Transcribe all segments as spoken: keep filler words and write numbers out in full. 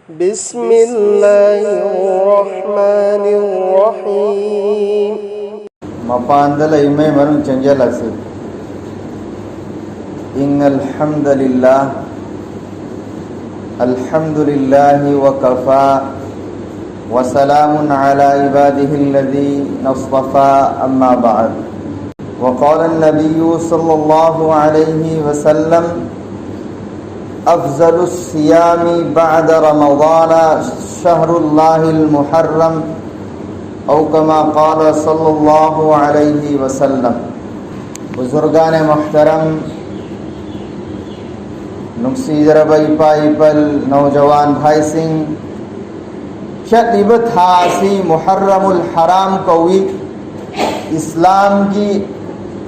بسم الله الرحمن الرحيم. ꯃꯄꯥꯟꯗ ꯂꯩꯕ ꯃꯔꯨꯞ ꯆꯪꯁꯤꯜꯂꯁꯤ. إن الحمد لله، الحمد لله وكفى، وسلام على عباده الذين اصطفى، أما بعد. وقال النبي صلى الله عليه وسلم: أفضل الصيام بعد رمضان شهر الله المحرم، أو كما قال صلى الله عليه وسلم. بزرگان محترم، ꯅꯨꯡꯁꯤꯖꯔꯕ ꯏꯄꯥ ꯏꯄꯜ, ꯅꯧꯖꯋꯥꯟ ꯚꯥꯏꯁꯤꯡ, ꯆꯠꯂꯤꯕ ꯊꯥ ꯑꯁꯤ ꯃꯨꯍꯔꯔꯃꯨꯜ ꯍꯔꯥꯝ ꯀꯧꯏ, ꯏꯁꯂꯥꯝꯒꯤ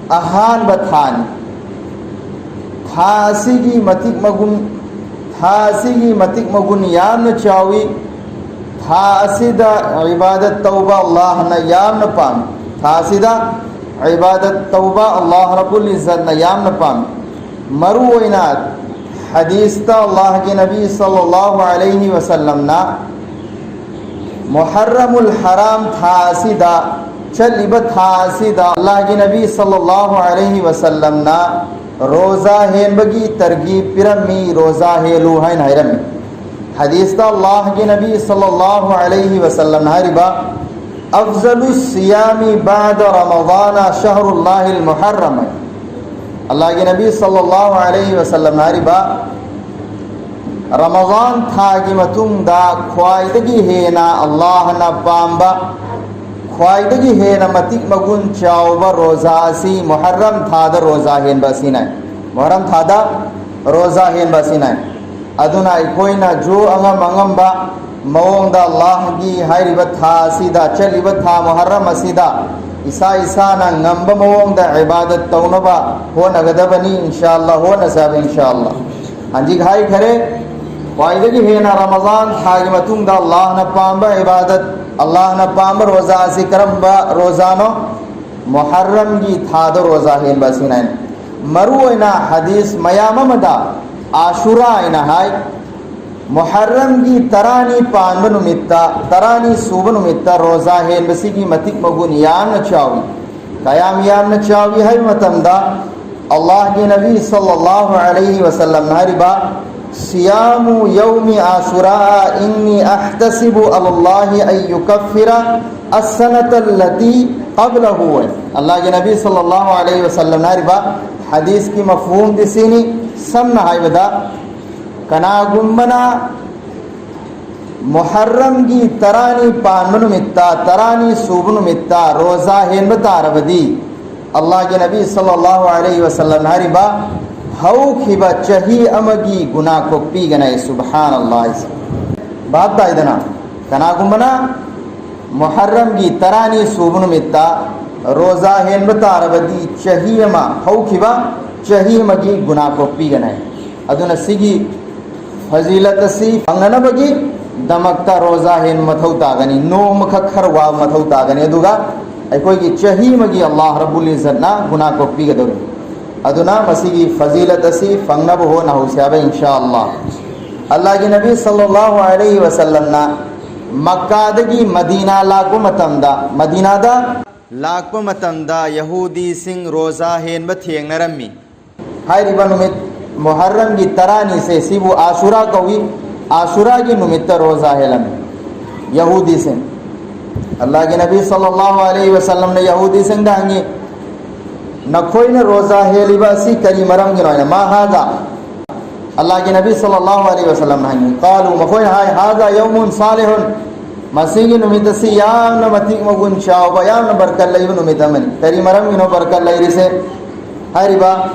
ꯑꯍꯥꯟꯕ ꯊꯥꯅꯤ꯫ ꯊꯥ ꯑꯁꯤꯒꯤ ꯃꯇꯤꯛ ꯃꯒꯨꯟ, ꯊꯥ ꯑꯁꯤꯒꯤ ꯃꯇꯤꯛ ꯃꯒꯨꯟ ꯌꯥꯝꯅ ꯆꯥꯎꯏ꯫ ꯊꯥ ꯑꯁꯤꯗ ꯏꯕꯥꯗꯠ ꯇꯧꯕ ꯑꯜꯂꯥꯍꯅ ꯌꯥꯝꯅ ꯄꯥꯝꯃꯤ꯫ ꯊꯥ ꯑꯁꯤꯗ ꯏꯕꯥꯗꯠ ꯇꯧꯕ ꯑꯜꯂꯥꯍ ꯔꯕꯨꯜ ꯏꯖꯠꯅ ꯌꯥꯝꯅ ꯄꯥꯝꯃꯤ꯫ ꯃꯔꯨꯑꯣꯏꯅ ꯍꯗꯤꯁꯇ ꯑꯜꯂꯥꯍꯒꯤ ꯅꯕꯤ ꯁꯜꯂꯜꯂꯥꯍꯨ ꯑꯂꯩꯍꯤ ꯋꯁꯜꯂꯝꯅ ꯃꯨꯍꯔꯔꯃꯨꯜ ꯍꯔꯥꯝ ꯊꯥ ꯑꯁꯤꯗ ꯆꯠꯂꯤꯕ ꯊꯥ ꯑꯁꯤꯗ ꯑꯜꯂꯥꯍꯒꯤ ꯅꯕꯤ ꯁꯜꯂꯜꯂꯥꯍꯨ ꯑꯂꯩꯍꯤ ꯋꯁꯜꯂꯝꯅ ꯔꯣꯖꯥ ꯍꯦꯟꯕꯒꯤ ꯇꯔꯒꯤꯕ ꯄꯤꯔꯝꯃꯤ, ꯔꯣꯖꯥ ꯍꯦꯜꯂꯨ ꯍꯥꯏꯅ ꯍꯥꯏꯔꯝꯃꯤ꯫ ꯍꯗꯤꯁꯇ ꯑꯜꯂꯥꯍꯒꯤ ꯅꯕꯤ ꯁꯜꯂꯜꯂꯥꯍꯨ ꯑꯂꯩꯍꯤ ꯋꯁꯜꯂꯝꯅ ꯍꯥꯏꯔꯤꯕ, "أفضل الصيام بعد رمضان شهر الله المحرم" ꯍꯥꯏ꯫ ꯑꯜꯂꯥꯍꯒꯤ ꯅꯕꯤ ꯁꯜꯂꯜꯂꯥꯍꯨ ꯑꯂꯩꯍꯤ ꯋꯁꯜꯂꯝꯅ ꯍꯥꯏꯔꯤꯕ, ꯔꯃꯖꯥꯟ ꯊꯥꯒꯤ ꯃꯇꯨꯡꯗ ꯈ꯭ꯋꯥꯏꯗꯒꯤ ꯍꯦꯟꯅ ꯑꯜꯂꯥꯍꯅ ꯄꯥꯝꯕ, ꯈ꯭ꯋꯥꯏꯗꯒꯤ ꯍꯦꯟꯅ ꯃꯇꯤꯛ ꯃꯒꯨꯟ ꯆꯥꯎꯕ ꯔꯣꯖꯥ ꯑꯁꯤ ꯃꯨꯍꯔꯔꯝ ꯊꯥꯗ ꯔꯣꯖꯥ ꯍꯦꯟꯕ ꯑꯁꯤꯅ, ꯃꯨꯍꯔꯔꯝ ꯊꯥꯗ ꯔꯣꯖꯥ ꯍꯦꯟꯕ ꯑꯁꯤꯅ꯫ ꯑꯗꯨꯅ ꯑꯩꯈꯣꯏꯅ ꯖꯨ ꯑꯉꯝ ꯑꯉꯝꯕ ꯃꯑꯣꯡꯗ ꯑꯜꯂꯥꯍꯒꯤ ꯍꯥꯏꯔꯤꯕ ꯊꯥ ꯑꯁꯤꯗ, ꯆꯠꯂꯤꯕ ꯊꯥ ꯃꯨꯍꯔꯔꯝ ꯑꯁꯤꯗ ꯏꯁꯥ ꯏꯁꯥꯅ ꯉꯝꯕ ꯃꯑꯣꯡꯗ ꯏꯕꯥꯗꯠ ꯇꯧꯅꯕ ꯍꯣꯠꯅꯒꯗꯕꯅꯤ, ꯏꯟꯁꯥ ꯑꯜꯂꯥꯍ, ꯍꯣꯠꯅꯁꯦ ꯍꯥꯏꯕ, ꯏꯟꯁꯥ ꯑꯜꯂꯥꯍ꯫ ꯍꯧꯖꯤꯛ ꯍꯥꯏꯈꯔꯦ, ꯈ꯭ꯋꯥꯏꯗꯒꯤ ꯍꯦꯟꯅ ꯔꯃꯖꯥꯟ ꯊꯥꯒꯤ ꯃꯇꯨꯡꯗ ꯑꯜꯂꯥꯍꯅ ꯄꯥꯝꯕ ꯏꯕꯥꯗꯠ, ꯑꯜꯂꯥꯍꯅ ꯄꯥꯝꯕ ꯔꯣꯖꯥ ꯑꯁꯤ ꯀꯔꯝꯕ ꯔꯣꯖꯥꯅꯣ? ꯃꯨꯍꯔꯔꯝꯒꯤ ꯊꯥꯗ ꯔꯣꯖꯥ ꯍꯦꯟꯕ ꯑꯁꯤꯅ꯫ ꯃꯔꯨꯑꯣꯏꯅ ꯍꯗꯤꯁ ꯃꯌꯥꯝ ꯑꯃꯗ ꯑꯥꯁꯨꯔꯥ ꯍꯥꯏꯅ ꯍꯥꯏ, ꯃꯨꯍꯔꯔꯝꯒꯤ ꯇꯔꯥꯅꯤ ꯄꯥꯟꯕ ꯅꯨꯃꯤꯠꯇ, ꯇꯔꯥꯅꯤ ꯁꯨꯕ ꯅꯨꯃꯤꯠꯇ ꯔꯣꯖꯥ ꯍꯦꯟꯕꯁꯤꯒꯤ ꯃꯇꯤꯛ ꯃꯒꯨꯟ ꯌꯥꯝꯅ ꯆꯥꯎꯏ꯫ ꯀꯌꯥꯝ ꯌꯥꯝꯅ ꯆꯥꯎꯏ ꯍꯥꯏꯕ ꯃꯇꯝꯗ, ꯑꯜꯂꯥꯍꯒꯤ ꯅꯕꯤ ꯁꯜꯂꯜꯂꯥꯍꯨ ꯑꯂꯩꯍꯤ ꯋꯁꯜꯂꯝꯅ ꯍꯥꯏꯔꯤꯕ, "ꯁꯤꯌꯥꯃꯨ ꯌꯧꯃꯤ ꯑꯥꯁꯨꯔꯥ ꯏꯟꯅꯤ ꯑꯍꯇꯁꯤꯕꯨ ꯑꯂꯜꯂꯥꯍꯤ ꯑꯟ ꯌꯨꯀꯐꯤꯔ ꯑꯁꯁꯅꯇ ꯑꯜꯂꯇꯤ ꯀꯕ꯭ꯂꯍꯨ" ꯍꯥꯏ꯫ ꯑꯜꯂꯥꯍꯒꯤ ꯅꯕꯤ ꯁꯜꯂꯜꯂꯥꯍꯨ ꯑꯂꯩꯍꯤ ꯋꯁꯜꯂꯝꯅ ꯍꯥꯏꯔꯤꯕ ꯍꯗꯤꯁꯀꯤ ꯃꯐꯍꯨꯝꯗꯤ ꯁꯤꯅꯤ꯫ ꯁꯝꯅ ꯍꯥꯏꯕꯗ, ꯀꯅꯥꯒꯨꯝꯕꯅ ꯃꯨꯍꯔꯔꯝꯒꯤ ꯇꯔꯥꯅꯤ ꯄꯥꯟꯕ ꯅꯨꯃꯤꯠꯇ, ꯇꯔꯥꯅꯤ ꯁꯨꯕ ꯅꯨꯃꯤꯠꯇ ꯔꯣꯖꯥ ꯍꯦꯟꯕ ꯇꯥꯔꯕꯗꯤ, ꯑꯜꯂꯥꯍꯒꯤ ꯅꯕꯤ ꯁꯜꯂꯜꯂꯥꯍꯨ ꯑꯂꯩꯍꯤ ꯋꯁꯜꯂꯝꯅ ꯍꯥꯏꯔꯤꯕ, ꯍꯧꯈꯤꯕ ꯆꯍꯤ ꯑꯃꯒꯤ ꯒꯨꯅꯥ ꯀꯣꯛꯄꯤꯒꯅꯤ꯫ ꯁꯨꯕꯍꯥꯅꯜꯂꯥꯍ꯫ ꯚꯥꯞ ꯇꯥꯏꯗꯅ? ꯀꯅꯥꯒꯨꯝꯕꯅ ꯃꯨꯍꯔꯔꯝꯒꯤ ꯇꯔꯥꯅꯤ ꯁꯨꯕ ꯅꯨꯃꯤꯠꯇ ꯔꯣꯖꯥ ꯍꯦꯟꯕ ꯇꯥꯔꯕꯗꯤ, ꯆꯍꯤ ꯑꯃ, ꯍꯧꯈꯤꯕ ꯆꯍꯤ ꯑꯃꯒꯤ ꯒꯨꯅꯥ ꯀꯣꯛꯄꯤꯒꯅꯤ꯫ ꯑꯗꯨꯅ ꯁꯤꯒꯤ ꯐꯖꯤꯂꯠ ꯑꯁꯤ ꯐꯪꯅꯅꯕꯒꯤ ꯗꯃꯛꯇ ꯔꯣꯖꯥ ꯍꯦꯟꯕ ꯃꯊꯧ ꯇꯥꯒꯅꯤ, ꯅꯣꯡꯃꯈꯛ ꯈꯔ ꯋꯥꯕ ꯃꯊꯧ ꯇꯥꯒꯅꯤ, ꯑꯗꯨꯒ ꯑꯩꯈꯣꯏꯒꯤ ꯆꯍꯤ ꯑꯃꯒꯤ ꯑꯜꯂꯥꯍ ꯔꯕꯨꯜ ꯏꯖꯠꯅ ꯒꯨꯅꯥ ꯀꯣꯛꯄꯤꯒꯗꯧꯔꯤꯕꯅꯤ꯫ ꯑꯗꯨꯅ ꯃꯁꯤꯒꯤ ꯐꯖꯤꯂꯠ ꯑꯁꯤ ꯐꯪꯅꯕ ꯍꯣꯠꯅꯍꯧꯁꯤ ꯍꯥꯏꯕ, ꯏꯟꯁꯥ ꯑꯜꯂꯥꯍ꯫ ꯑꯜꯂꯥꯍꯒꯤ ꯅꯕꯤ ꯁꯜꯂꯜꯂꯥꯍꯨ ꯑꯂꯩꯍꯤ ꯋꯁꯜꯂꯝꯅ ꯃꯛꯀꯥꯗꯒꯤ ꯃꯗꯤꯅꯥ ꯂꯥꯛꯄ ꯃꯇꯝꯗ, ꯃꯗꯤꯅꯥꯗ ꯂꯥꯛꯄ ꯃꯇꯝꯗ ꯌꯍꯨꯗꯤꯁꯤꯡ ꯔꯣꯖꯥ ꯍꯦꯟꯕ ꯊꯦꯡꯅꯔꯝꯃꯤ꯫ ꯍꯥꯏꯔꯤꯕ ꯅꯨꯃꯤꯠ ꯃꯨꯍꯔꯔꯝꯒꯤ ꯇꯔꯥꯅꯤꯁꯦ, ꯁꯤꯕꯨ ꯑꯥꯁꯨꯔꯥ ꯀꯧꯏ꯫ ꯑꯥꯁꯨꯔꯥꯒꯤ ꯅꯨꯃꯤꯠꯇ ꯔꯣꯖꯥ ꯍꯦꯜꯂꯝꯃꯤ ꯌꯍꯨꯗꯤꯁꯤꯡ꯫ ꯑꯜꯂꯥꯍꯒꯤ ꯅꯕꯤ ꯁꯜꯂꯜꯂꯥꯍꯨ ꯑꯂꯩꯍꯤ ꯋꯁꯜꯂꯝꯅ ꯌꯍꯨꯗꯤꯁꯤꯡꯗ ꯍꯪꯉꯤ, "ꯅꯈꯣꯏꯅ ꯔꯣꯖꯥ ꯍꯦꯜꯂꯤꯕ ꯑꯁꯤ ꯀꯔꯤ ꯃꯔꯝꯒꯤꯅꯣ?" ꯍꯥꯏꯅ꯫ "ꯃꯥ ꯍꯥꯗꯥ?" ꯑꯜꯂꯥꯍꯒꯤ ꯅꯕꯤ ꯁꯜꯂꯜꯂꯥꯍꯨ ꯑꯂꯩꯍꯤ ꯋꯁꯜꯂꯝꯅ ꯍꯪꯉꯤ꯫ ꯀꯥꯂꯨ, ꯃꯈꯣꯏꯅ ꯍꯥꯏ, "ꯍꯥꯗꯥ ꯌꯧꯃꯨꯟ ꯁꯥꯂꯤꯍꯨꯟ, ꯃꯁꯤꯒꯤ ꯅꯨꯃꯤꯠ ꯑꯁꯤ ꯌꯥꯝꯅ ꯃꯇꯤꯛ ꯃꯒꯨꯟ ꯆꯥꯎꯕ, ꯌꯥꯝꯅ ꯕꯔꯀꯠ ꯂꯩꯕ ꯅꯨꯃꯤꯠ ꯑꯃꯅꯤ"꯫ ꯀꯔꯤ ꯃꯔꯝꯒꯤꯅꯣ ꯕꯔꯀꯠ ꯂꯩꯔꯤꯁꯦ? ꯍꯥꯏꯔꯤꯕ,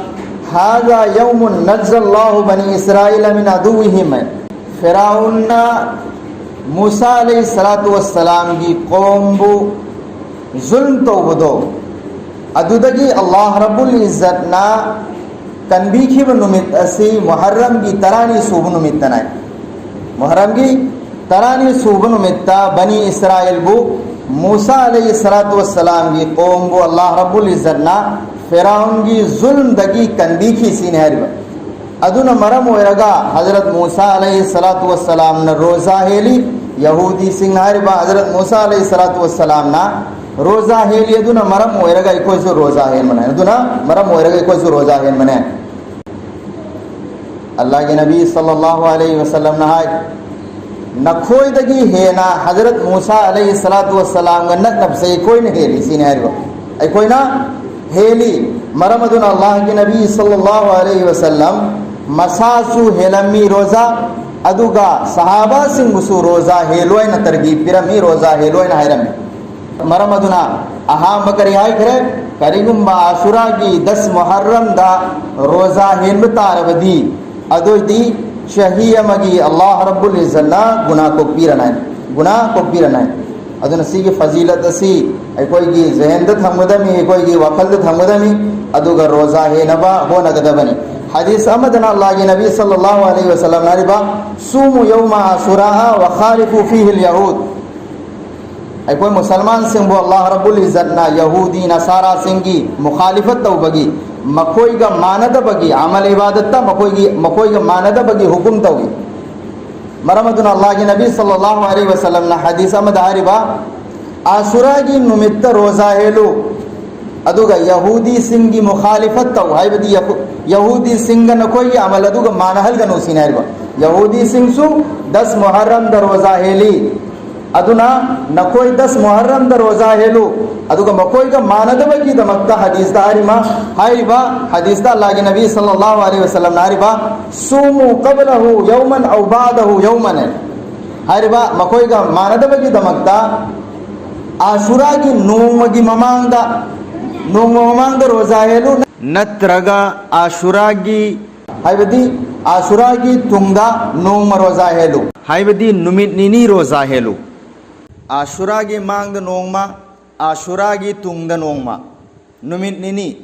"ꯍꯥꯗꯥ ꯌꯧꯃꯨꯟ ꯅꯖꯜꯂꯥꯍꯨ ꯕꯅꯤ ꯏꯁꯔꯥꯏꯂ ꯃꯤꯟ ꯑꯗꯨꯋꯤꯍꯤꯝ" ꯍꯥꯏ꯫ ꯐꯤꯔꯥꯎꯟꯅ ꯃꯨꯁꯥ ꯑꯂꯩꯍꯤ ꯁꯂꯥꯇꯨ ꯋꯁꯁꯂꯥꯝꯒꯤ ꯀꯣꯝꯕꯨ ꯖꯨꯜꯝ ꯇꯧꯕꯗꯣ, ꯑꯗꯨꯗꯒꯤ ꯑꯜꯂꯥꯍ ꯔꯕꯨꯜ ꯏꯖꯠꯅ ꯀꯟꯕꯤꯈꯤꯕ ꯅꯨꯃꯤꯠ ꯑꯁꯤ ꯃꯨꯍꯔꯔꯝꯒꯤ ꯇꯔꯥꯅꯤ ꯁꯨꯕ ꯅꯨꯃꯤꯠꯇꯅꯤ꯫ ꯃꯨꯍꯔꯔꯝꯒꯤ ꯇꯔꯥꯅꯤ ꯁꯨꯕ ꯅꯨꯃꯤꯠꯇ ꯕꯅꯤ ꯏꯁꯔꯥꯏꯜꯕꯨ ꯃꯨꯁꯥ ꯑꯂꯩꯍꯤ ꯁꯂꯥꯇꯨ ꯋꯁꯁꯂꯥꯝꯒꯤ ꯀꯣꯝꯕꯨ ꯑꯜꯂꯥꯍ ꯔꯕꯨꯜ ꯏꯖꯠꯅ ꯐꯤꯔꯥꯎꯟꯒꯤ ꯖꯨꯜꯝꯗꯒꯤ ꯀꯟꯕꯤꯈꯤ ꯁꯤꯅꯤ ꯍꯥꯏꯔꯤꯕ꯫ ꯑꯗꯨꯅ ꯃꯔꯝ ꯑꯣꯏꯔꯒ ꯍꯖꯔꯠ ꯃꯨꯁꯥ ꯑꯂꯩꯍꯤ ꯁꯂꯥꯇꯨ ꯋꯁꯁꯂꯥꯝꯅ ꯔꯣꯖꯥ ꯍꯦꯜꯂꯤ꯫ ꯌꯍꯨꯗꯤꯁꯤꯡꯅ ꯍꯥꯏꯔꯤꯕ ꯍꯖꯔꯠ ꯃꯨꯁꯥ ꯑꯂꯩꯍꯤ ꯁꯂꯥꯇꯨ ꯋꯁꯁꯂꯥꯝꯅ ꯔꯣꯖꯥ ꯍꯦꯜꯂꯤ꯫ ꯑꯗꯨꯅ ꯃꯔꯝ ꯑꯣꯏꯔꯒ ꯑꯩꯈꯣꯏꯁꯨ ꯔꯣꯖꯥ ꯍꯦꯟꯕꯅꯦ꯫ ꯑꯗꯨꯅ ꯃꯔꯝ ꯑꯣꯏꯔꯒ ꯑꯩꯈꯣꯏꯁꯨ ꯔꯣꯖꯥ ꯍꯦꯟꯕꯅꯦ꯫ ꯑꯜꯂꯥꯍꯒꯤ ꯅꯕꯤ ꯁꯜꯂꯜꯂꯥꯍꯨ ꯑꯂꯩꯍꯤ ꯋꯁꯜꯂꯝꯅ ꯍꯥꯏ, "ꯅꯈꯣꯏꯗꯒꯤ ꯍꯦꯟꯅ ꯍꯖꯔꯠ ꯃꯨꯁꯥ ꯑꯂꯩꯍꯤ ꯁꯂꯥꯇꯨ ꯋꯁꯁꯂꯥꯝꯒ ꯅꯛꯅꯕꯁꯦ ꯑꯩꯈꯣꯏꯅ ꯍꯦꯜꯂꯤ", ꯁꯤꯅꯤ ꯍꯥꯏꯔꯤꯕ꯫ ꯑꯩꯈꯣꯏꯅ ꯍꯦꯜꯂꯤ꯫ ꯃꯔꯝ ꯑꯗꯨꯅ ꯑꯜꯂꯥꯍꯒꯤ ꯅꯕꯤ ꯁꯜꯂꯜꯂꯥꯍꯨ ꯑꯂꯩꯍꯤ ꯋꯁꯜꯂꯝ ꯃꯁꯥꯁꯨ ꯍꯦꯜꯂꯝꯃꯤ ꯔꯣꯖꯥ, ꯑꯗꯨꯒ ꯁꯍꯥꯕꯥꯁꯤꯡꯕꯨꯁꯨ ꯔꯣꯖꯥ ꯍꯦꯜꯂꯣꯏꯅ ꯇꯔꯒꯤꯕ ꯄꯤꯔꯝꯃꯤ, ꯔꯣꯖꯥ ꯍꯦꯜꯂꯣꯏꯅ ꯍꯥꯏꯔꯝꯃꯤ꯫ ꯃꯔꯝ ꯑꯗꯨꯅ ꯑꯍꯥꯟꯕ ꯀꯔꯤ ꯍꯥꯏꯈ꯭ꯔꯦ? ꯀꯔꯤꯒꯨꯝꯕ ꯑꯁꯨꯔꯥꯒꯤ ꯗꯁ ꯃꯨꯍꯔꯔꯝꯗ ꯔꯣꯖꯥ ꯍꯦꯟꯕ ꯇꯥꯔꯕꯗꯤ, ꯑꯗꯨꯑꯣꯏꯗꯤ ꯆꯍꯤ ꯑꯃꯒꯤ ꯑꯜꯂꯥꯍ ꯔꯕꯨꯜ ꯏꯖꯠꯅ ꯒꯨꯅꯥ ꯀꯣꯛꯄꯤꯔꯅꯥꯏ, ꯒꯨꯅꯥ ꯀꯣꯛꯄꯤꯔꯅꯥꯏ꯫ ꯑꯗꯨꯅ ꯁꯤꯒꯤ ꯐꯖꯤꯂꯠ ꯑꯁꯤ ꯑꯩꯈꯣꯏꯒꯤ ꯖꯍꯟꯗ ꯊꯝꯒꯗꯕꯅꯤ, ꯑꯩꯈꯣꯏꯒꯤ ꯋꯥꯈꯜꯗ ꯊꯝꯒꯗꯕꯅꯤ, ꯑꯗꯨꯒ ꯔꯣꯖꯥ ꯍꯦꯟꯅꯕ ꯍꯣꯠꯅꯒꯗꯕꯅꯤ꯫ ꯍꯗꯤꯁ ꯑꯃꯗꯅ ꯑꯜꯂꯥꯍꯒꯤ ꯅꯕꯤ ꯁꯜꯂꯜꯂꯥꯍꯨ ꯑꯂꯩꯍꯤ ꯋꯁꯜꯂꯝꯅ ꯍꯥꯏꯔꯤꯕ, "ꯁꯨꯃꯨ ꯌꯧꯃ ꯑꯁꯨꯔꯥ ꯋ ꯈꯥꯂꯤꯐꯨ ꯐꯤꯍꯤꯜ ꯌꯍꯨꯗ"꯫ ꯑꯩꯈꯣꯏ ꯃꯨꯁꯜꯃꯥꯟꯁꯤꯡꯕꯨ ꯑꯜꯂꯥꯍ ꯔꯕꯨꯜ ꯏꯖꯠꯅ ꯌꯍꯨꯗꯤ ꯅꯁꯥꯔꯥꯁꯤꯡꯒꯤ ꯃꯨꯈꯥꯂꯤꯐꯠ ꯇꯧꯕꯒꯤ, ꯃꯈꯣꯏꯒ ꯃꯥꯟꯅꯗꯕꯒꯤ, ꯑꯃꯜ ꯏꯕꯥꯗꯠꯇ ꯃꯈꯣꯏꯒꯤ, ꯃꯈꯣꯏꯒ ꯃꯥꯟꯅꯗꯕꯒꯤ ꯍꯨꯀꯨꯝ ꯇꯧꯏ꯫ ꯃꯔꯝ ꯑꯗꯨꯅ ꯑꯜꯂꯥꯍꯒꯤ ꯅꯕꯤ ꯁꯜꯂꯜꯂꯥꯍꯨ ꯑꯂꯩꯍꯤ ꯋꯁꯜꯂꯝꯅ ꯍꯗꯤꯁ ꯑꯃꯗ ꯍꯥꯏꯔꯤꯕ, "ꯑꯁꯨꯔꯥꯒꯤ ꯅꯨꯃꯤꯠꯇ ꯔꯣꯖꯥ ꯍꯦꯜꯂꯨ, ꯑꯗꯨꯒ ꯌꯍꯨꯗꯤꯁꯤꯡꯒꯤ ꯃꯨꯈꯥꯂꯤꯐꯠ ꯇꯧ", ꯍꯥꯏꯕꯗꯤ ꯌꯍꯨ-, ꯌꯍꯨꯗꯤꯁꯤꯡꯒ ꯅꯈꯣꯏꯒꯤ ꯑꯃꯜ ꯑꯗꯨꯒ ꯃꯥꯟꯅꯍꯜꯒꯅꯨ ꯁꯤꯅꯤ ꯍꯥꯏꯔꯤꯕ꯫ ꯌꯍꯨꯗꯤꯁꯤꯡꯁꯨ ꯗꯁ ꯃꯨꯍꯔꯔꯝꯗ ꯔꯣꯖꯥ ꯍꯦꯜꯂꯤ, ꯑꯗꯨꯅ ꯅꯈꯣꯏ ꯗꯁ ꯃꯨꯍꯔꯔꯝꯗ ꯔꯣꯖꯥ ꯍꯦꯜꯂꯨ, ꯑꯗꯨꯒ ꯃꯈꯣꯏꯒ ꯃꯥꯟꯅꯗꯕꯒꯤꯗꯃꯛꯇ ꯍꯗꯤꯁꯇ ꯍꯥꯏꯔꯤꯕ, ꯍꯥꯏꯔꯤꯕ ꯍꯗꯤꯁꯇ ꯑꯜꯂꯥꯍꯒꯤ ꯅꯕꯤ ꯁꯜꯂꯜꯂꯥꯍꯨ ꯑꯂꯩꯍꯤ ꯋꯁꯜꯂꯝꯅ ꯍꯥꯏꯔꯤꯕ, "ꯁꯨꯃꯨ ꯀꯕꯂꯍꯨ ꯌꯧꯃꯟ ꯑꯧ ꯕꯥꯗꯍꯨ ꯌꯧꯃꯟ" ꯍꯥꯏꯔꯤꯕ, ꯃꯈꯣꯏꯒ ꯃꯥꯟꯅꯗꯕꯒꯤꯗꯃꯛꯇ ꯑꯁꯨꯔꯥꯒꯤ ꯅꯣꯡꯃꯒꯤ ꯃꯃꯥꯡꯗ, ꯅꯣꯡꯃ ꯃꯃꯥꯡꯗ ꯔꯣꯖꯥ ꯍꯦꯜꯂꯨ, ꯅꯠꯇ꯭ꯔꯒ ꯑꯁꯨꯔꯥꯒꯤ, ꯍꯥꯏꯕꯗꯤ ꯑꯁꯨꯔꯥꯒꯤ ꯇꯨꯡꯗ ꯅꯣꯡꯃ ꯔꯣꯖꯥ ꯍꯦꯜꯂꯨ, ꯍꯥꯏꯕꯗꯤ ꯅꯨꯃꯤꯠ ꯅꯤꯅꯤ ꯔꯣꯖꯥ ꯍꯦꯜꯂꯨ꯫ ꯑꯁꯨꯔꯥꯒꯤ ꯃꯥꯡꯗ ꯅꯣꯡꯃ, ꯑꯁꯨꯔꯥꯒꯤ ꯇꯨꯡꯗ ꯅꯣꯡꯃ, ꯅꯨꯃꯤꯠ ꯅꯤꯅꯤ,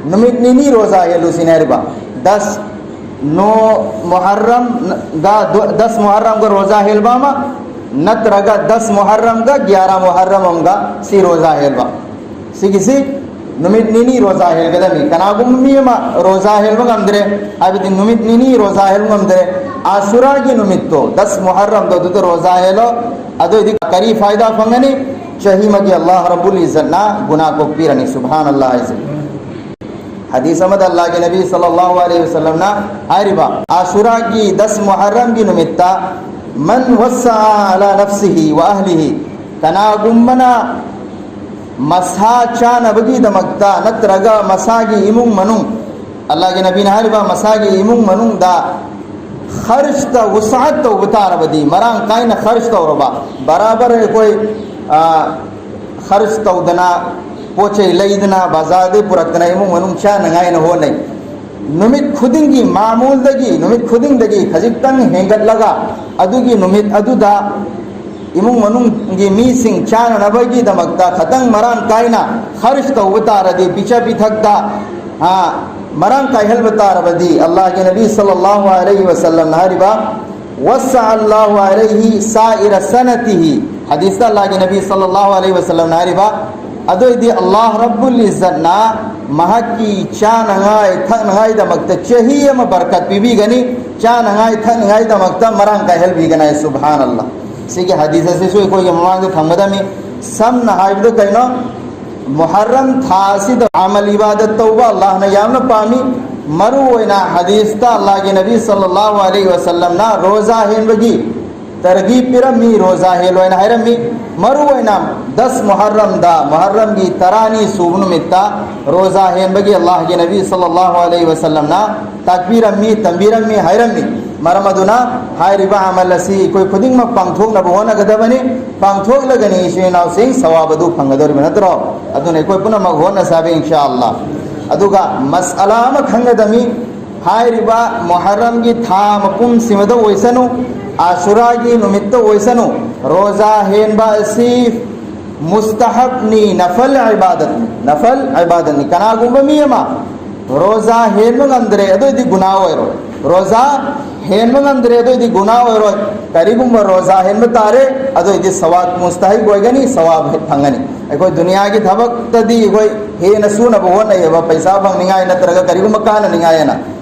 ꯅꯨꯃꯤꯠ ꯅꯤꯅꯤ ꯔꯣꯖꯥ ꯍꯦꯜꯂꯨ ꯁꯤꯅꯤ ꯍꯥꯏꯔꯤꯕ꯫ ꯗꯁ ꯅꯣ ꯃꯨꯍꯔꯔꯝꯒ, ꯗꯁ ꯃꯨꯍꯔꯔꯝꯒ ꯔꯣꯖꯥ ꯍꯦꯜꯕ ꯑꯃ, ꯅꯠꯇ꯭ꯔꯒ ꯗꯁ ꯃꯨꯍꯔꯔꯝꯒ ꯒ꯭ꯌꯥꯔꯥ ꯃꯨꯍꯔꯔꯝ ꯑꯃꯒ ꯁꯤ ꯔꯣꯖꯥ ꯍꯦꯜꯕ꯫ ꯁꯤꯒꯤꯁꯤ ꯅꯨꯃꯤꯠ ꯅꯤꯅꯤ ꯔꯣꯖꯥ ꯍꯦꯜꯒꯗꯕꯅꯤ꯫ ꯀꯅꯥꯒꯨꯝꯕ ꯃꯤ ꯑꯃ ꯔꯣꯖꯥ ꯍꯦꯜꯕ ꯉꯝꯗ꯭ꯔꯦ, ꯍꯥꯏꯕꯗꯤ ꯅꯨꯃꯤꯠ ꯅꯤꯅꯤ ꯔꯣꯖꯥ ꯍꯦꯜꯕ ꯉꯝꯗ꯭ꯔꯦ, ꯑꯁꯨꯔꯥꯒꯤ ꯅꯨꯃꯤꯠꯇꯣ, ꯗꯁ ꯃꯨꯍꯔꯝꯗꯣ, ꯑꯗꯨꯗ ꯔꯣꯖꯥ ꯍꯦꯜꯂꯣ꯫ ꯑꯗꯨꯑꯣꯏꯗꯤ ꯀꯔꯤ ꯐꯥꯏꯗꯥ ꯐꯪꯒꯅꯤ? ꯆꯍꯤ ꯑꯃꯒꯤ ꯑꯜꯂꯥꯍ ꯔꯕꯨꯜ ꯏꯖꯠꯅ ꯒꯨꯅꯥ ꯀꯣꯛꯄꯤꯔꯅꯤ꯫ ꯁꯨꯕꯍꯥꯅ ꯑꯜꯂꯥꯍ ꯍꯥꯏꯁꯦ꯫ ꯍꯗꯤꯁ ꯑꯃꯗ ꯑꯜꯂꯥꯍꯒꯤ ꯅꯕꯤ ꯁꯜꯂꯜꯂꯥꯍꯨ ꯑꯂꯩꯍꯤ ꯋꯁꯜꯂꯝꯅ ꯍꯥꯏꯔꯤꯕ, ꯑꯁꯨꯔꯥꯒꯤ ꯗꯁ ꯃꯨꯍꯔꯝꯒꯤ ꯅꯨꯃꯤꯠꯇ, "ꯃꯟ ꯋꯁꯥ ꯑꯂꯥ ꯅꯐꯁꯤꯍꯤ ꯋ ꯑꯍꯂꯤꯍꯤ", ꯀꯅꯥꯒꯨꯝꯕꯅ ꯃꯁꯥ ꯆꯥꯅꯕꯒꯤꯗꯃꯛꯇ ꯅꯠꯇ꯭ꯔꯒ ꯃꯁꯥꯒꯤ ꯏꯃꯨꯡ ꯃꯅꯨꯡ, ꯑꯜꯂꯥꯍꯒꯤ ꯅꯕꯤꯅ ꯍꯥꯏꯔꯤꯕ, ꯃꯁꯥꯒꯤ ꯏꯃꯨꯡ ꯃꯅꯨꯡꯗ ꯈꯔꯆꯇ ꯋꯨꯁꯥꯠ ꯇꯧꯕ ꯇꯥꯔꯕꯗꯤ, ꯃꯔꯥꯡ ꯀꯥꯏꯅ ꯈꯔꯆ ꯇꯧꯔꯕ, ꯕꯔꯥꯕꯔ ꯑꯩꯈꯣꯏ, ꯑ, ꯈꯔꯆ ꯇꯧꯗꯅ, ꯄꯣꯠ ꯆꯩ ꯂꯩꯗꯅ, ꯕꯖꯥꯔꯗꯒꯤ ꯄꯨꯔꯛꯇꯅ ꯏꯃꯨꯡ ꯃꯅꯨꯡ ꯆꯥꯅꯉꯥꯏꯅ ꯍꯣꯠꯅꯩ꯫ ꯅꯨꯃꯤꯠ ꯈꯨꯗꯤꯡꯒꯤ, ꯃꯥꯃꯨꯜꯗꯒꯤ, ꯅꯨꯃꯤꯠ ꯈꯨꯗꯤꯡꯗꯒꯤ ꯈꯖꯤꯛꯇꯪ ꯍꯦꯟꯒꯠꯂꯒ, ꯑꯗꯨꯒꯤ ꯅꯨꯃꯤꯠ ꯑꯗꯨꯗ ꯏꯃꯨꯡ ꯃꯅꯨꯡꯒꯤ ꯃꯤꯁꯤꯡ ꯆꯥꯅꯅꯕꯒꯤꯗꯃꯛꯇ ꯈꯇꯪ ꯃꯔꯥꯡ ꯀꯥꯏꯅ ꯈꯔꯆ ꯇꯧꯕ ꯇꯥꯔꯗꯤ, ꯄꯤꯖ ꯄꯤꯊꯛꯇ, ꯑ, ꯃꯔꯥꯡ ꯀꯥꯏꯍꯟꯕ ꯇꯥꯔꯕꯗꯤ, ꯑꯜꯂꯥꯍꯒꯤ ꯅꯕꯤ ꯁꯜꯂꯜꯂꯥꯍꯨ ꯑꯂꯩꯍꯤ ꯋꯁꯜꯂꯝꯅ ꯍꯥꯏꯔꯤꯕ, "ꯋꯁꯥ ꯑꯜꯂꯥꯍꯨ ꯑꯂꯩꯍꯤ ꯁꯥꯏꯔ ꯁꯅꯇꯤꯍꯤ", ꯍꯗꯤꯁꯇ ꯑꯜꯂꯥꯍꯒꯤ ꯅꯕꯤ ꯁꯜꯂꯜꯂꯥꯍꯨ ꯑꯂꯩꯍꯤ ꯋꯁꯜꯂꯝꯅ ꯍꯥꯏꯔꯤꯕ, ꯑꯗꯨꯑꯣꯏꯗꯤ ꯑꯜꯂꯥꯍ ꯔꯕꯨꯜ ꯏꯖꯠꯅ ꯃꯍꯥꯛꯀꯤ ꯆꯥꯅꯉꯥꯏ ꯊꯛꯅꯉꯥꯏꯗꯃꯛꯇ ꯆꯍꯤ ꯑꯃ ꯕꯔꯀꯠ ꯄꯤꯕꯤꯒꯅꯤ, ꯆꯥꯅꯉꯥꯏ ꯊꯛꯅꯉꯥꯏꯗꯃꯛꯇ ꯃꯔꯥꯡ ꯀꯥꯏꯍꯟꯕꯤꯒꯅꯤ꯫ ꯁꯨꯕꯍꯥꯅ ꯑꯜꯂꯥꯍ꯫ ꯁꯤꯒꯤ ꯍꯗꯤꯁ ꯑꯁꯤꯁꯨ ꯑꯩꯈꯣꯏꯒꯤ ꯃꯃꯥꯡꯗ ꯊꯝꯒꯗꯕꯅꯤ꯫ ꯁꯝꯅ ꯍꯥꯏꯕꯗ ꯀꯩꯅꯣ? ꯃꯨꯍꯔꯝ ꯊꯥ ꯑꯁꯤꯗ ꯑꯃꯜ ꯏꯕꯥꯗꯠ ꯇꯧꯕ ꯑꯜꯂꯥꯍꯅ ꯌꯥꯝꯅ ꯄꯥꯝꯃꯤ꯫ ꯃꯔꯨ ꯑꯣꯏꯅ ꯍꯗꯤꯁꯇ ꯑꯜꯂꯥꯍꯒꯤ ꯅꯕꯤ ꯁꯜꯂꯜꯂꯥꯍꯨ ꯑꯂꯩꯍꯤ ꯋꯁꯜꯂꯝꯅ ꯔꯣꯖꯥ ꯍꯦꯟꯕꯒꯤ ꯇꯔꯒꯤꯕ ꯄꯤꯔꯝꯃꯤ, ꯔꯣꯖꯥ ꯍꯦꯜꯂꯣ ꯍꯥꯏꯅ ꯍꯥꯏꯔꯝꯃꯤ꯫ ꯃꯔꯨ ꯑꯣꯏꯅ ꯗꯁ ꯃꯨꯍꯔꯝꯗ, ꯃꯨꯍꯔꯝꯒꯤ ꯇꯔꯥꯅꯤ ꯁꯨꯕ ꯅꯨꯃꯤꯠꯇ ꯔꯣꯖꯥ ꯍꯦꯟꯕꯒꯤ ꯑꯜꯂꯥꯍꯒꯤ ꯅꯕꯤ ꯁꯜꯂꯜꯂꯥꯍꯨ ꯑꯂꯩꯍꯤ ꯋꯁꯜꯂꯝꯅ ꯇꯥꯛꯄꯤꯔꯝꯃꯤ, ꯇꯝꯕꯤꯔꯝꯃꯤ, ꯍꯥꯏꯔꯝꯃꯤ꯫ ꯃꯔꯝ ꯑꯗꯨꯅ ꯍꯥꯏꯔꯤꯕ ꯑꯃꯜ ꯑꯁꯤ ꯑꯩꯈꯣꯏ ꯈꯨꯗꯤꯡꯃꯛ ꯄꯥꯡꯊꯣꯛꯅꯕ ꯍꯣꯠꯅꯒꯗꯕꯅꯤ꯫ ꯄꯥꯡꯊꯣꯛꯂꯒꯅꯤ ꯏꯆꯤꯟ ꯏꯅꯥꯎꯁꯤꯡ ꯁꯋꯥꯕ ꯑꯗꯨ ꯐꯪꯒꯗꯧꯔꯤꯕ ꯅꯠꯇ꯭ꯔꯣ? ꯑꯗꯨꯅ ꯑꯩꯈꯣꯏ ꯄꯨꯝꯅꯃꯛ ꯍꯣꯠꯅꯁꯦ ꯍꯥꯏꯕ, ꯏꯟꯁꯥ ꯑꯜꯂꯥꯍ꯫ ꯑꯗꯨꯒ ꯃꯁꯑꯂꯥ ꯑꯃ ꯈꯪꯒꯗꯕꯅꯤ, ꯍꯥꯏꯔꯤꯕ ꯃꯨꯍꯔꯝꯒꯤ ꯊꯥ ꯃꯄꯨꯝꯁꯤꯃꯗ ꯑꯣꯏꯁꯅꯨ, ꯑꯁꯨꯔꯥꯒꯤ ꯅꯨꯃꯤꯠꯇ ꯑꯣꯏꯁꯅꯨ, ꯔꯣꯖꯥ ꯍꯦꯟꯕ ꯑꯁꯤ ꯃꯨꯁꯇꯍꯕꯅꯤ, ꯅꯐꯜ ꯏꯕꯥꯗꯠꯅꯤ, ꯅꯐꯜ ꯏꯕꯥꯗꯠꯅꯤ꯫ ꯀꯅꯥꯒꯨꯝꯕ ꯃꯤ ꯑꯃ ꯔꯣꯖꯥ ꯍꯦꯟꯕ ꯉꯝꯗ꯭ꯔꯦ, ꯑꯗꯨꯑꯣꯏꯗꯤ ꯒꯨꯅꯥ ꯑꯣꯏꯔꯣꯏ꯫ ꯔꯣꯖꯥ ꯍꯦꯟꯕ ꯉꯝꯗ꯭ꯔꯦ, ꯑꯗꯨꯑꯣꯏꯗꯤ ꯒꯨꯅꯥ ꯑꯣꯏꯔꯣꯏ꯫ ꯀꯔꯤꯒꯨꯝꯕ ꯔꯣꯖꯥ ꯍꯦꯟꯕ ꯇꯥꯔꯦ, ꯑꯗꯨꯑꯣꯏꯗꯤ ꯁꯋꯥꯕ ꯃꯨꯁꯇꯍꯤꯛ ꯑꯣꯏꯒꯅꯤ, ꯁꯋꯥꯕ ꯐꯪꯒꯅꯤ꯫ ꯑꯩꯈꯣꯏ ꯗꯨꯅꯤꯌꯥꯒꯤ ꯊꯕꯛꯇꯗꯤ ꯑꯩꯈꯣꯏ ꯍꯦꯟꯅ ꯁꯨꯅꯕ ꯍꯣꯠꯅꯩꯌꯦꯕ, ꯄꯩꯁꯥ ꯐꯪꯅꯤꯡꯉꯥꯏ ꯅꯠꯇ꯭ꯔꯒ ꯀꯔꯤꯒꯨꯝꯕ ꯀꯥꯟꯅꯅꯤꯡꯉꯥꯏ ꯍꯥꯏꯅ꯫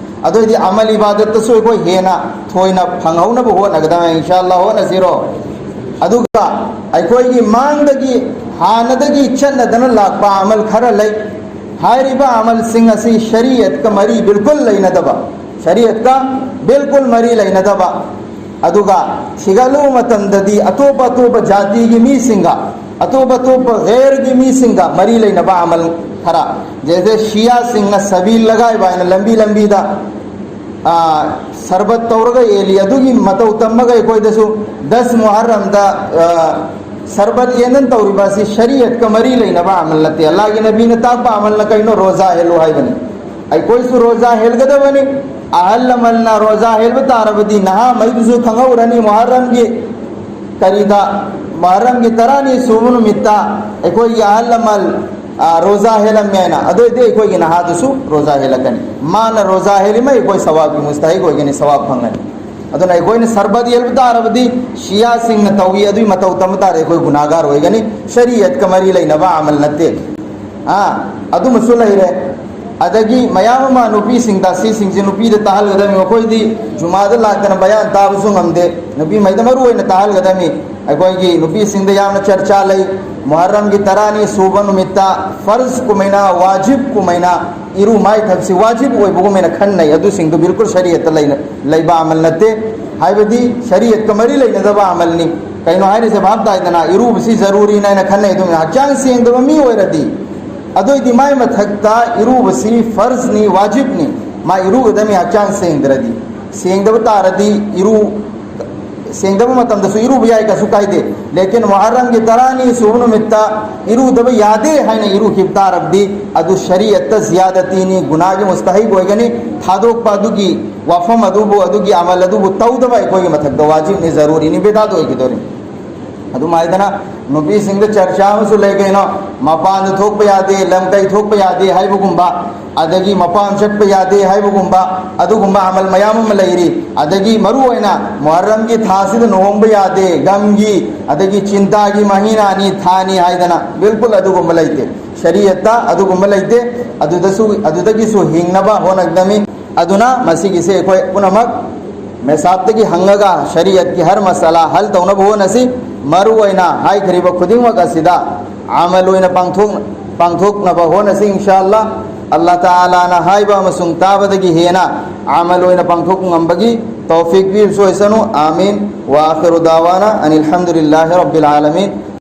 ꯑꯗꯨ ꯑꯣꯏꯗꯤ ꯑꯃꯜ ꯏꯕꯥꯗꯠꯇꯁꯨ ꯑꯩꯈꯣꯏ ꯍꯦꯟꯅ ꯊꯣꯏꯅ ꯐꯪꯍꯧꯅꯕ ꯍꯣꯠꯅꯒꯗꯕꯅꯤ, ꯏꯟꯁꯥ ꯑꯜꯂꯥꯍ ꯍꯣꯠꯅꯁꯤꯔꯣ꯫ ꯑꯗꯨꯒ ꯑꯩꯈꯣꯏꯒꯤ ꯃꯥꯡꯗꯒꯤ ꯍꯥꯟꯅꯗꯒꯤ ꯆꯠꯅꯗꯅ ꯂꯥꯛꯄ ꯑꯃꯜ ꯈꯔ ꯂꯩ꯫ ꯍꯥꯏꯔꯤꯕ ꯑꯃꯜꯁꯤꯡ ꯑꯁꯤ ꯁꯔꯤꯌꯠꯀ ꯃꯔꯤ ꯕꯤꯜꯀꯨꯜ ꯂꯩꯅꯗꯕ, ꯁꯔꯤꯌꯠꯀ ꯕꯤꯜꯀꯨꯜ ꯃꯔꯤ ꯂꯩꯅꯗꯕ, ꯑꯗꯨꯒ ꯊꯤꯒꯠꯂꯨꯕ ꯃꯇꯝꯗꯗꯤ ꯑꯇꯣꯞ ꯑꯇꯣꯞꯄ ꯖꯥꯇꯤꯒꯤ ꯃꯤꯁꯤꯡꯒ, ꯑꯇꯣꯞ ꯑꯇꯣꯞꯄ ꯒꯩꯔꯒꯤ ꯃꯤꯁꯤꯡꯒ ꯃꯔꯤ ꯂꯩꯅꯕ ꯑꯃꯜ ꯈꯔ, ꯖꯦꯁꯦ ꯁꯤꯌꯥꯁꯤꯡꯅ ꯁꯕꯤꯜ ꯂꯒꯥꯏꯕ ꯍꯥꯏꯅ ꯂꯝꯕꯤ ꯂꯝꯕꯤꯗ, ꯑ, ꯁꯔꯕꯠ ꯇꯧꯔꯒ ꯌꯦꯜꯂꯤ, ꯑꯗꯨꯒꯤ ꯃꯇꯧ ꯇꯝꯃꯒ ꯑꯩꯈꯣꯏꯗꯁꯨ ꯗꯁ ꯃꯨꯍꯔꯝꯗ, ꯑ, ꯁꯔꯕꯠ ꯌꯦꯟꯗꯅ ꯇꯧꯔꯤꯕ ꯑꯁꯤ ꯁꯔꯤꯌꯠꯀ ꯃꯔꯤ ꯂꯩꯅꯕ ꯑꯃꯜ ꯅꯠꯇꯦ꯫ ꯑꯜꯂꯥꯍꯒꯤ ꯅꯕꯤꯅ ꯇꯥꯛꯄ ꯑꯃꯜꯅ ꯀꯩꯅꯣ? ꯔꯣꯖꯥ ꯍꯦꯜꯂꯨ ꯍꯥꯏꯕꯅꯤ꯫ ꯑꯩꯈꯣꯏꯁꯨ ꯔꯣꯖꯥ ꯍꯦꯜꯒꯗꯕꯅꯤ꯫ ꯑꯍꯜ ꯂꯃꯟꯅ ꯔꯣꯖꯥ ꯍꯦꯜꯕ ꯇꯥꯔꯕꯗꯤ ꯅꯍꯥ ꯃꯩꯗꯨꯁꯨ ꯈꯪꯍꯧꯔꯅꯤ ꯃꯨꯍꯔꯝꯒꯤ ꯀꯔꯤꯗ, ꯃꯨꯍꯔꯝꯒꯤ ꯇꯔꯥꯅꯤ ꯁꯨꯕ ꯅꯨꯃꯤꯠꯇ ꯑꯩꯈꯣꯏꯒꯤ ꯑꯍꯜ ꯂꯃꯟ, ꯑ, ꯔꯣꯖꯥ ꯍꯦꯜꯂꯝꯃꯦ ꯍꯥꯏꯅ꯫ ꯑꯗꯨ ꯑꯣꯏꯗꯤ ꯑꯩꯈꯣꯏꯒꯤ ꯅꯍꯥꯗꯨꯁꯨ ꯔꯣꯖꯥ ꯍꯦꯜꯂꯛꯀꯅꯤ꯫ ꯃꯥꯅ ꯔꯣꯖꯥ ꯍꯦꯜꯂꯤꯃꯩ ꯑꯩꯈꯣꯏ ꯁꯋꯥꯕꯀꯤ ꯃꯨꯁꯇꯍꯤꯛ ꯑꯣꯏꯒꯅꯤ, ꯁꯋꯥꯕ ꯐꯪꯒꯅꯤ꯫ ꯑꯗꯨꯅ ꯑꯩꯈꯣꯏꯅ ꯁꯔꯕꯠ ꯌꯦꯜꯕ ꯇꯥꯔꯕꯗꯤ ꯁꯤꯌꯥꯁꯤꯡꯅ ꯇꯧꯏ, ꯑꯗꯨꯒꯤ ꯃꯇꯧ ꯇꯝꯕ ꯇꯥꯔꯦ, ꯑꯩꯈꯣꯏ ꯒꯨꯅꯥꯒꯥꯔ ꯑꯣꯏꯒꯅꯤ꯫ ꯁꯔꯤꯌꯠꯀ ꯃꯔꯤ ꯂꯩꯅꯕ ꯑꯃꯜ ꯅꯠꯇꯦ꯫ ꯑꯥ, ꯑꯗꯨꯃꯁꯨ ꯂꯩꯔꯦ꯫ ꯑꯗꯒꯤ ꯃꯌꯥꯝ ꯑꯃ ꯅꯨꯄꯤꯁꯤꯡꯗ, ꯁꯤꯁꯤꯡꯁꯦ ꯅꯨꯄꯤꯗ ꯇꯥꯍꯜꯒꯗꯕꯅꯤ꯫ ꯃꯈꯣꯏꯗꯤ ꯖꯨꯃꯥꯗ ꯂꯥꯛꯇꯅ ꯕꯌꯥꯟ ꯇꯥꯕꯁꯨ ꯉꯝꯗꯦ꯫ ꯅꯨꯄꯤꯉꯩꯗ ꯃꯔꯨ ꯑꯣꯏꯅ ꯇꯥꯍꯜꯒꯗꯕꯅꯤ꯫ ꯑꯩꯈꯣꯏꯒꯤ ꯅꯨꯄꯤꯁꯤꯡꯗ ꯌꯥꯝꯅ ꯆꯔꯆꯥ ꯂꯩ꯫ ꯃꯨꯍꯔꯝꯒꯤ ꯇꯔꯥꯅꯤ ꯁꯨꯕ ꯅꯨꯃꯤꯠꯇ ꯐꯔꯖ ꯀꯨꯝꯃꯩꯅ, ꯋꯥꯖꯤꯕ ꯀꯨꯝꯃꯩꯅ ꯏꯔꯨ ꯃꯥꯏꯊꯕꯁꯤ ꯋꯥꯖꯤꯕ ꯑꯣꯏꯕꯒꯨꯝꯃꯦꯅ ꯈꯟꯅꯩ꯫ ꯑꯗꯨꯁꯤꯡꯗꯨ ꯕꯤꯜꯀꯨꯜ ꯁꯔꯤꯌꯠꯇ ꯂꯩꯅ-, ꯂꯩꯕ ꯑꯃꯜ ꯅꯠꯇꯦ꯫ ꯍꯥꯏꯕꯗꯤ ꯁꯔꯤꯌꯠꯀ ꯃꯔꯤ ꯂꯩꯅꯗꯕ ꯑꯃꯜꯅꯤ꯫ ꯀꯩꯅꯣ ꯍꯥꯏꯔꯤꯁꯦ? ꯚꯥꯞ ꯇꯥꯏꯗꯅ? ꯏꯔꯨꯕꯁꯤ ꯖꯔꯨꯔꯤꯅ ꯍꯥꯏꯅ ꯈꯟꯅꯩ꯫ ꯑꯗꯨꯝ ꯍꯛꯆꯥꯡ ꯁꯦꯡꯗꯕ ꯃꯤ ꯑꯣꯏꯔꯗꯤ, ꯑꯗꯨꯑꯣꯏꯗꯤ ꯃꯥꯏ ꯃꯊꯛꯇ ꯏꯔꯨꯕꯁꯤ ꯐꯔꯖꯅꯤ, ꯋꯥꯖꯤꯕꯅꯤ꯫ ꯃꯥ ꯏꯔꯨꯒꯗꯕꯅꯤ ꯍꯛꯆꯥꯡ ꯁꯦꯡꯗ꯭ꯔꯗꯤ꯫ ꯁꯦꯡꯗꯕ ꯇꯥꯔꯗꯤ ꯏꯔꯨ, ꯁꯦꯡꯗꯕ ꯃꯇꯝꯗꯁꯨ ꯏꯔꯨꯕ ꯌꯥꯏ, ꯀꯩꯁꯨ ꯀꯥꯏꯗꯦ꯫ ꯂꯦꯀꯤꯟ ꯃꯨꯍꯔꯝꯒꯤ ꯇꯔꯥꯅꯤ ꯁꯨꯕ ꯅꯨꯃꯤꯠꯇ ꯏꯔꯨꯗꯕ ꯌꯥꯗꯦ ꯍꯥꯏꯅ ꯏꯔꯨꯈꯤꯕ ꯇꯥꯔꯕꯗꯤ, ꯑꯗꯨ ꯁꯔꯤꯌꯠꯇ ꯖꯤꯌꯥꯗꯇꯤꯅꯤ, ꯒꯨꯅꯥꯒꯤ ꯃꯨꯁꯇꯍꯤꯛ ꯑꯣꯏꯒꯅꯤ꯫ ꯊꯥꯗꯣꯛꯄ ꯑꯗꯨꯒꯤ ꯋꯥꯐꯝ ꯑꯗꯨꯕꯨ, ꯑꯗꯨꯒꯤ ꯑꯃꯜ ꯑꯗꯨꯕꯨ ꯇꯧꯗꯕ ꯑꯩꯈꯣꯏꯒꯤ ꯃꯊꯛꯇ ꯋꯥꯖꯤꯕꯅꯤ, ꯖꯔꯨꯔꯤꯅꯤ, ꯕꯤꯗꯥꯠ ꯑꯣꯏꯒꯗꯧꯔꯤꯅꯤ꯫ ꯑꯗꯨꯝ ꯍꯥꯏꯗꯅ ꯅꯨꯄꯤꯁꯤꯡꯗ ꯆꯔꯆꯥ ꯑꯃꯁꯨ ꯂꯩ ꯀꯩꯅꯣ, ꯃꯄꯥꯟꯗ ꯊꯣꯛꯄ ꯌꯥꯗꯦ, ꯂꯝ ꯀꯩ ꯊꯣꯛꯄ ꯌꯥꯗꯦ ꯍꯥꯏꯕꯒꯨꯝꯕ, ꯑꯗꯒꯤ ꯃꯄꯥꯟ ꯆꯠꯄ ꯌꯥꯗꯦ ꯍꯥꯏꯕꯒꯨꯝꯕ, ꯑꯗꯨꯒꯨꯝꯕ ꯑꯃꯜ ꯃꯌꯥꯝ ꯑꯃ ꯂꯩꯔꯤ꯫ ꯑꯗꯒꯤ ꯃꯔꯨ ꯑꯣꯏꯅ ꯃꯨꯍꯔꯔꯝꯒꯤ ꯊꯥꯁꯤꯗ ꯂꯨꯍꯣꯡꯕ ꯌꯥꯗꯦ, ꯒꯝꯒꯤ, ꯑꯗꯒꯤ ꯆꯤꯟꯇꯥꯒꯤ ꯃꯍꯤꯅꯥꯅꯤ, ꯊꯥꯅꯤ ꯍꯥꯏꯗꯅ, ꯕꯤꯜꯀꯨꯜ ꯑꯗꯨꯒꯨꯝꯕ ꯂꯩꯇꯦ꯫ ꯁꯔꯤꯌꯠꯇ ꯑꯗꯨꯒꯨꯝꯕ ꯂꯩꯇꯦ꯫ ꯑꯗꯨꯗꯁꯨ, ꯑꯗꯨꯗꯒꯤꯁꯨ ꯍꯤꯡꯅꯕ ꯍꯣꯠꯅꯒꯗꯕꯅꯤ꯫ ꯑꯗꯨꯅ ꯃꯁꯤꯒꯤꯁꯦ ꯑꯩꯈꯣꯏ ꯄꯨꯝꯅꯃꯛ ꯃꯦꯁꯥꯕꯇꯒꯤ ꯍꯪꯉꯒ ꯁꯔꯤꯌꯠꯀꯤ ꯍꯔ ꯃꯁꯥꯂꯥ ꯍꯜ ꯇꯧꯅꯕ ꯍꯣꯠꯅꯁꯤ꯫ ꯃꯔꯨ ꯑꯣꯏꯅ ꯍꯥꯏꯈ꯭ꯔꯤꯕ ꯈꯨꯗꯤꯡꯃꯛ ꯑꯁꯤꯗ ꯑꯃꯜ ꯑꯣꯏꯅ ꯄꯥꯡꯊꯣꯛ-, ꯄꯥꯡꯊꯣꯛꯅꯕ ꯍꯣꯠꯅꯁꯤ, ꯏꯟꯁꯥ ꯑꯜꯂꯥ꯫ ꯑꯜꯂꯥ ꯇꯥꯂꯥꯅ ꯍꯥꯏꯕ ꯑꯃꯁꯨꯡ ꯇꯥꯕꯗꯒꯤ ꯍꯦꯟꯅ ꯑꯃꯜ ꯑꯣꯏꯅ ꯄꯥꯡꯊꯣꯛ ꯉꯝꯕꯒꯤ ꯇꯧꯐꯤꯛ ꯄꯤꯕꯁꯨ ꯑꯣꯏꯁꯅꯨ꯫ ꯑꯥꯃꯤꯟ꯫ ꯋꯥ ꯑꯥꯈꯤꯔꯨ ꯗꯥꯋꯥꯅ ꯑꯅꯤꯜ ꯍꯝꯗꯨꯂꯤꯜꯂꯥꯍꯤ ꯔꯕꯤꯜ ꯑꯥꯂꯃꯤꯟ꯫